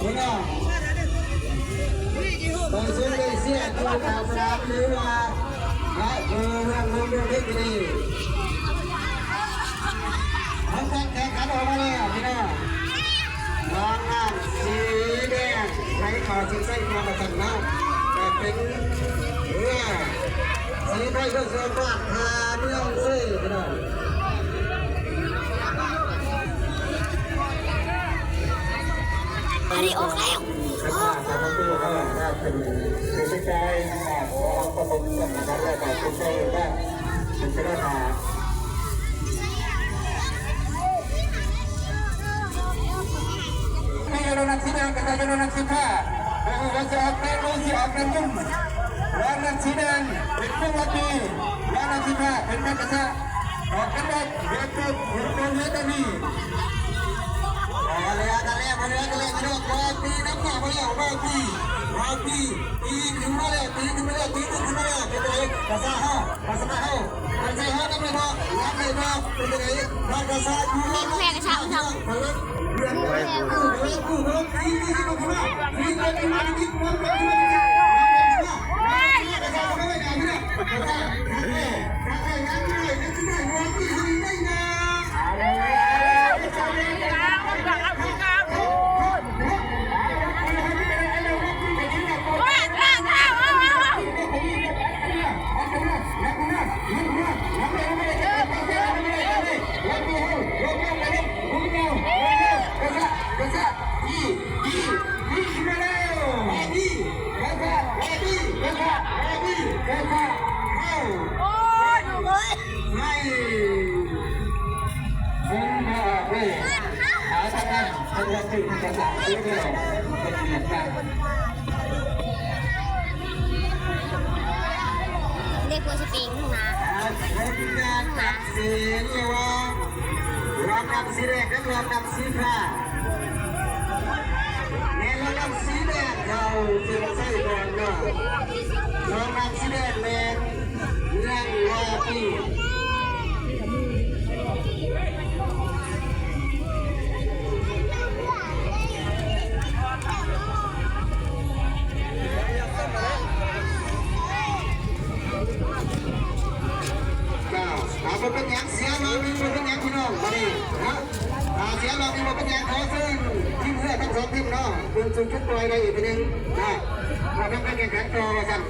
ພີ່ນ້ອງ ໄປຊົມໄປເຊຍຢູ່ຕາມສະໜາມ ຫຼືວ່າ ເນາະ ຢູ່ເມືອງ ເມືອງເພັດບຸລີ ເຮົາຈັດແຂ່ງຂັນອອກມາແລ້ວ ພີ່ນ້ອງ. ລາງນ້ຳສີແດງ ໄຫຼເຂົ້າເສັ້ນໄຊກ່ອນວ່າຊັ້ນເນາະ ແຕ່ເປັນເຮືອສີໄຟເຄື່ອງສອງບ້ານທ່າເມືອງເຊ ພີ່ນ້ອງ. ອັນນີ້ອອກແລ້ວ ອອກ ເປັນເປັນໄປໄດ້ ເປັນໄປໄດ້ ໃຫ້ໂດນັດສີແດງ ກະໃສ່ໂດນັດສີຟ້າ ບໍ່ຮູ້ວ່າຊິອອກແດງ ຫຼືຊິອອກນ້ຳເງິນ. ໂດນັດສີແດງ ເປັນວົງລາຕີ ໂດນັດສີຟ້າ ເປັນແມ່ກະຊະ. ອອກກັນແບບ ແບບ ແບບ ແບບ ແບບນີ້ ເອົາແລ້ວ ເອົາແລ້ວ ເອົາແລ້ວ ເອົາແລ້ວ ພີ່ນ້ອງ ລາຕີນຳໜ້າມາແລ້ວ ລາຕີ ລາຕີ ຕີຂຶ້ນມາແລ້ວ ຕີຂຶ້ນມາແລ້ວ ຕີຂຶ້ນມາແລ້ວ ເປັນຈັ່ງໃດ ກະຊະເຮົາ ກະຊະເຮົາ ກະຊະເຮົານຳໄດ້ບໍ່ ນຳໄດ້ບໍ່ ເປັນຈັ່ງໃດ ກະຊະຢູ່ ແມ່ກະຊະ ພີ່ນ້ອງ ໂອ້ຍ ໂອ້ຍ ເດັກຫົວສະປຣິງຂ້າງໜ້າ ຜົນການຕັດສິນລະຫວ່າງລາງນ້ຳສີແດງກັບລາງນ້ຳສີຟ້າ ແມ່ນລາງນ້ຳສີແດງເຂົ້າເສັ້ນໄຊກ່ອນເນາະ ລາງນ້ຳສີແດງແມ່ນເມືອງວາປີ. ເຈົ້າ ເອົາ ບໍ່ເປັນຫຍັງ ເສຍໜ້ອຍໜຶ່ງ ບໍ່ເປັນຫຍັງ ພີ່ນ້ອງ ບາດນີ້ເນາະ ເສຍໜ້ອຍໜຶ່ງ ບໍ່ເປັນຫຍັງ ຂໍເຊີນທີມເຮືອທັງສອງທີມເນາະ ຂຶ້ນສູ່ຈຸດປ່ອຍໄດ້ອີກທີໜຶ່ງເນາະ ເພື່ອທຳການແຂ່ງຂັນຕໍ່ວ່າຊັ້ນ.